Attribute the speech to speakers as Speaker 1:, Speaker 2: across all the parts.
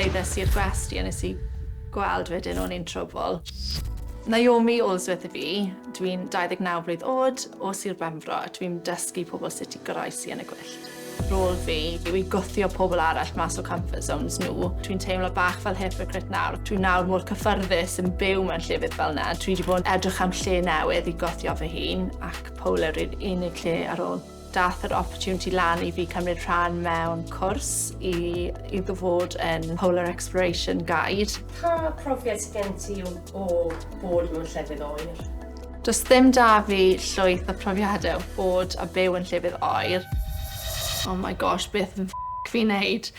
Speaker 1: Cyrhaeddes i'r gwesty a nes i gweld wedyn o'n i'n trwbl. Naomi Oldsworth y fi, dwi'n 29 blwydd oed o Sir Benfro a dwi'n dysgu pobl sut i goroesi yn y gwyllt. Rôl fi yw i gwthio pobl arall mas o comfort zones nhw. Dwi'n teimlo bach fel hypocrite nawr. Dwi'n nawr mor cyffyrddus yn byw mewn llefydd fel 'na. Dwi 'di bod yn edrych am lle newydd i gwthio fy hun ac Polar yw'r unig lle ar ôl. Dath yr opportunity lan i fi cymryd rhan mewn cwrs i, i ddod yn Polar Exploration Guide.
Speaker 2: Pa profiad sydd gen ti o, o bod mewn llefydd oer?
Speaker 1: Does ddim da fi llwyth o profiadau o bod a byw yn llefydd oer. Oh my gosh, beth yn fi'n neud?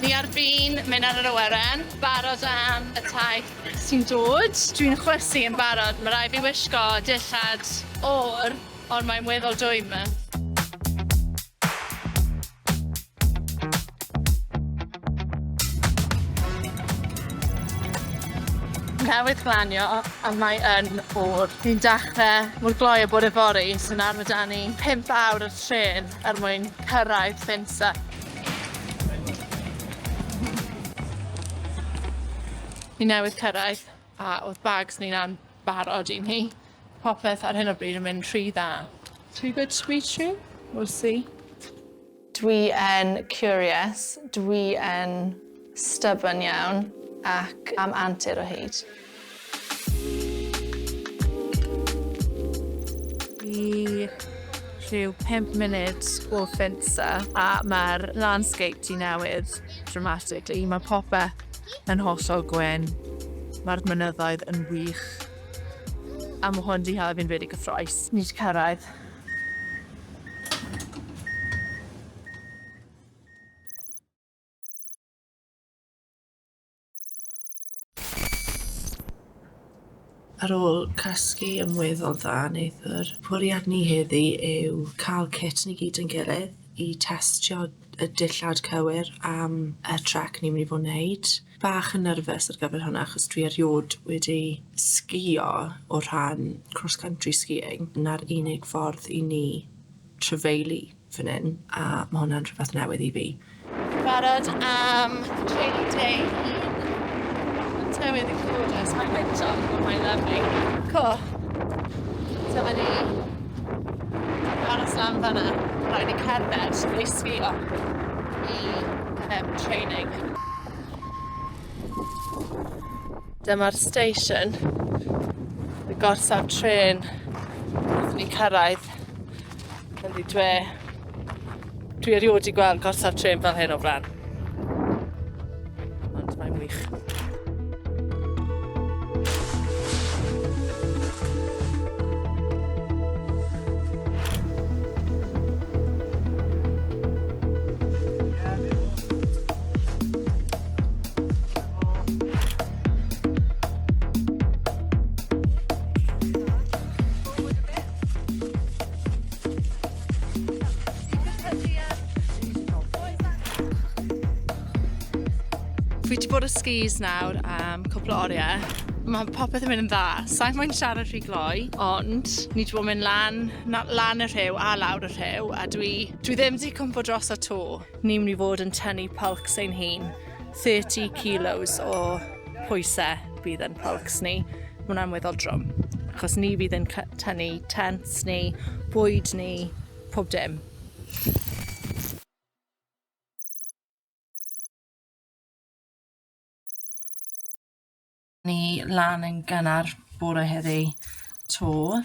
Speaker 1: Ni ar fin mynd ar yr awyren, barod am y taith sy'n dod. Dwi'n chwysu yn barod, mae rhaid fi wisgo dillad oer, ond mae'n weddol dwym. Newydd glanio a mae yn oer. Ni'n dechrau mor gloi a bod yfory, so nawr mae 'da ni 5 awr ar trên er mwyn cyrraedd Finse. Ni newydd cyrraedd a oedd bags ni 'na'n barod i ni. Popeth ar hyn o bryd yn mynd rhy dda. Too good to be true? We'll see. Dwi yn curious, dwi yn stubborn iawn ac am antur o hyd. Ni rhyw 5 munud o Finse a mae'r landscape 'di newid dramatically. Mae popeth yn hollol gwyn, mae'r mynyddoedd yn wych a mae hwn 'di hala fi'n rili gyffrous. Ni 'di cyrraedd.
Speaker 3: Ar ôl cysgu yn weddol dda neithiwr, bwriad ni heddi yw cael kit ni gyd yn gilydd i testio y dillad cywir am y trek ni'n mynd i fod yn wneud. Bach yn nerfus ar gyfer hwnna achos dwi erioed wedi sgïo o rhan cross country skiing. 'Na'r unig ffordd i ni trafeili fan hyn a ma' hwnna'n rhywbeth newydd i fi.
Speaker 1: Barod am training day un. Mae tywydd yn gorgeous, mae'n wyntog, ond mae'n lyfli. Co. Dyma ni. Aros lan fan'na. Rhaid ni cerdded neu sgïo i um, training. Dyma'r station, y gorsaf trên wrth ni cyrraedd yn di dwe. Dwi erioed 'di gweld gorsaf trên fel hyn o blaen. Ond mae'n wych. Fi 'di bod ar skis nawr am cwpl o oriau. Mae popeth yn mynd yn dda. Sa'n moyn siarad rhy gloi, ond ni 'di bod yn mynd lan, lan y rhew a lawr y rhew, a dwi, dwi ddim 'di cwmpo droso 'to. Ni'n mynd i fod yn tynnu pulks ein hun. 30 kilos o pwysau bydd yn pulks ni. Mae hwnna'n weddol drwm, achos ni fydd yn tynnu tents ni, bwyd ni, pob dim.
Speaker 3: Ni lan yn gynnar bore heddi 'to.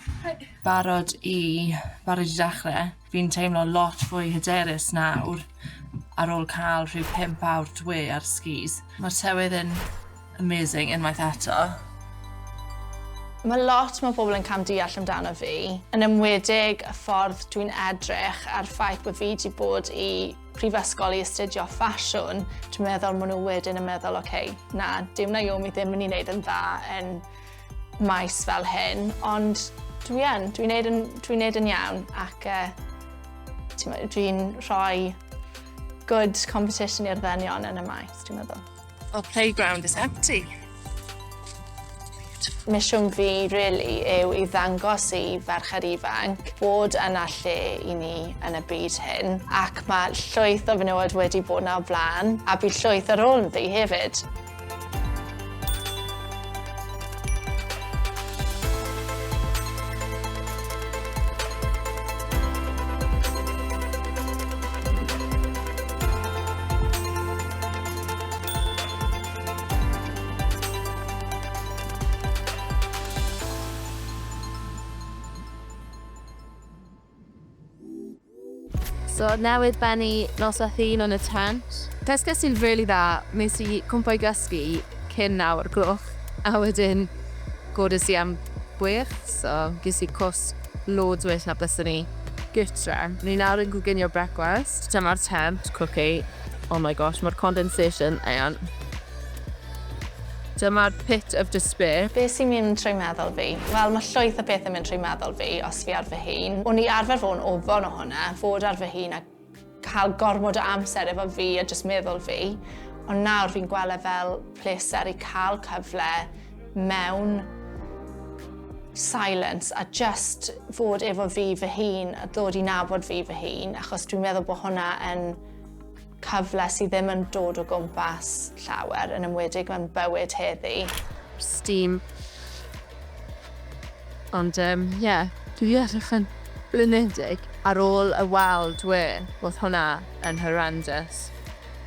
Speaker 3: Barod i barod i dechre. Fi'n teimlo lot fwy hyderus nawr ar ôl cael rhyw 5 awr dwe ar skis. Mae'r tywydd yn amazing unwaith eto.
Speaker 1: Mae lot mae pobl yn camdeall amdano fi, yn enwedig y ffordd dwi'n edrych a'r ffaith bod fi 'di bod i prifysgol i astudio ffasiwn, dwi'n meddwl maen nhw wedyn yn meddwl, oce, okay, na, dyw Naomi ddim yn ei wneud yn dda yn maes fel hyn, ond dwi yn, dwi'n neud yn, dwi neud yn iawn ac uh, dwi'n rhoi good competition i'r ddynion yn y maes, dwi'n meddwl.
Speaker 3: Our playground is empty.
Speaker 1: Prosiect misiwn fi really yw i ddangos i ferched ifanc bod yna lle i ni yn y byd hyn ac mae llwyth o fenywod wedi bod 'na o blaen a bydd llwyth ar ôl fi hefyd.
Speaker 4: So newydd bennu noswaith un yn y tent. Cysges i'n rili dda, nes i cwmpo i gysgu cyn naw o'r gloch a wedyn godes i am chwech, so ges i cwsg loads well na byswn i gytre. Ni nawr yn coginio brecwast. Dyma'r tent, cookie. Oh my gosh, mae'r condensation yn... Dyma'r pit of despair.
Speaker 1: Be sy'n mynd trwy meddwl fi? Wel, mae llwyth o bethau'n mynd trwy meddwl fi os fi ar fy hun. O'n i arfer fod yn ofon o hwnna, fod ar fy hun a cael gormod o amser efo fi a jyst meddwl fi. Ond nawr fi'n gweld e fel pleser i cael cyfle mewn silence a just fod efo fi fy hun a ddod i nabod fi fy hun achos dwi'n meddwl bod hwnna yn cyfle sydd ddim yn dod o gwmpas llawer, yn enwedig mewn bywyd heddi.
Speaker 4: Steam. Ond um, yeah, dwi edrych yn blinedig. Ar ôl y wal dwi, oedd hwnna yn horrendous.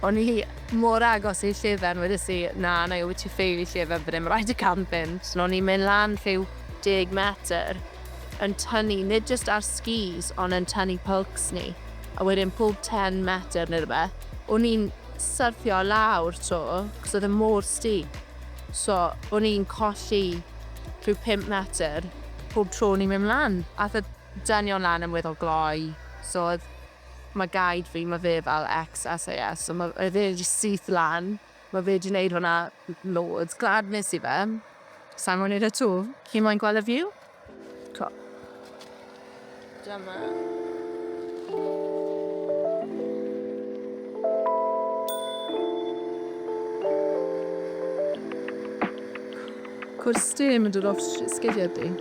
Speaker 4: O'n i mor agos i llefen, wedes i, na, na, wyt ti ffeili llefen fan hyn, mae rhaid i cam fynd. So, o'n i'n mynd lan rhyw 10 metr yn tynnu, nid just ar skis, ond yn tynnu pulks ni. A wedyn pob 10 metr neu rhywbeth, o'n i'n syrthio lawr to, cos oedd e mor steep. So, o'n i'n colli rhyw 5 metr pob tro o'n i'n mynd lan. Ath y dynion lan yn weddol gloi, so oedd mae guide fi, mae fe fel ex-SAS, so mae fe jyst syth lan. Mae fe wedi gwneud hwnna loads. Glad nes i fe. Sa'n moyn neud e 'to. Chi moyn gweld y view? Co. Dyma. Cwrs steam yn dod off sgidiau di.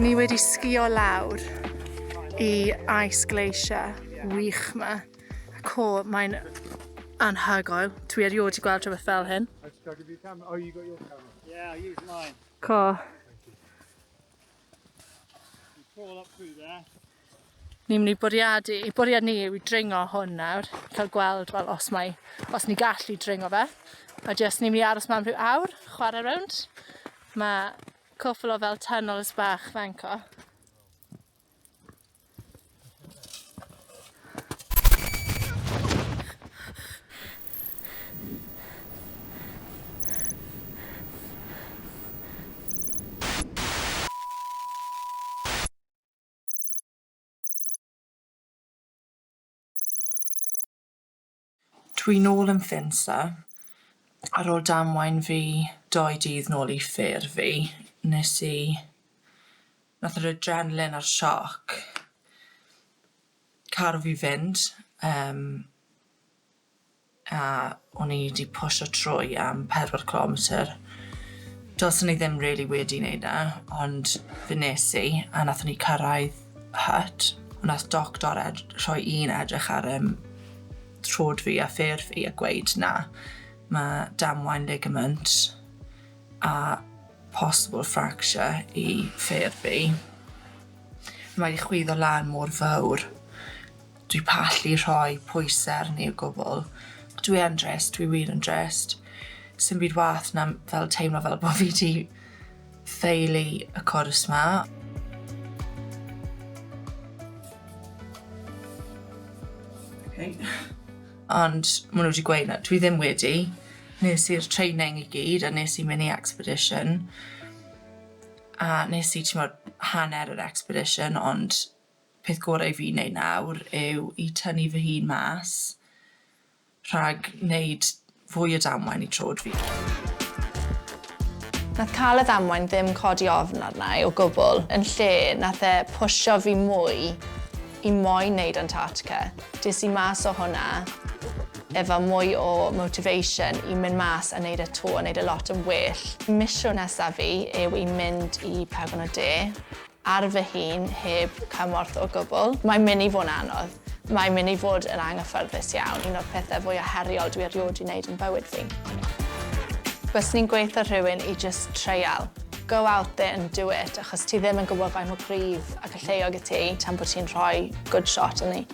Speaker 1: Ni wedi sgio lawr i Ice Glacier wych ma. A co, mae'n anhygoel. Dwi erioed wedi gweld rhywbeth fel hyn.
Speaker 5: Oh, you got your camera.
Speaker 6: Yeah, I use mine.
Speaker 1: Co,
Speaker 6: You crawl up through there.
Speaker 1: ni'n mynd i bwriadu, i bwriad ni yw i dringo hwn nawr, cael gweld wel, os, mae, os ni gallu dringo fe. A jyst ni'n mynd i aros mewn rhyw awr, chwarae rownd. Mae cwpl o fel tunnels bach fanco.
Speaker 3: Dwi nôl yn Finse ar ôl damwain fi 2 dydd nôl i ffêr fi, nes i nath yr adrenaline a'r sioc cadw fi fynd a o'n i 'di pwsho trwy am 4 cilometr. Dylswn i ddim rili wedi neud 'na, ond fe nes i, a nathon ni cyrraedd hut. Nath doctor rhoi un edrych ar troed fi a ffêr fi a gweud na, ma' damwain ligament a possible fracture i ffêr fi. Mae 'di chwyddo lan mor fawr. Dwi pallu rhoi pwyse arni o gwbl. Dwi yn drist, dwi wir yn drist. Sim byd wath na fel teimlo fel bo' fi 'di ffeili y cwrs 'ma. Okay. Ond ma' nhw wedi gweud na dwi ddim wedi. Nes i'r training i gyd a nes i mini expedition. A nes i, t'mod, hanner yr expedition, ond Peth gorau i fi wneud nawr yw i tynnu fy hun mas rhag wneud fwy o damwain i troed fi.
Speaker 1: Nath cael y ddamwain ddim codi ofn arna i o gwbl. Yn lle, nath e pwsio fi mwy i moyn wneud Antarctica. Des i mas o hwnna efo mwy o motivation i mynd mas a wneud e 'to a wneud e lot yn well. Mission nesaf fi yw i mynd i Pegwn y De ar fy hun heb cymorth o gwbl. Mae'n mynd i fod yn anodd. Mae'n mynd i fod yn anghyffyrddus iawn. Un o'r pethau fwy heriol dwi erioed 'di wneud yn bywyd fi. Byswn i'n gweud wrtho rhywun i just treial. Go out there and do it, achos ti ddim yn gwybod faint mor gryf ac alluog y ti tan bod ti'n rhoi good shot yn ni.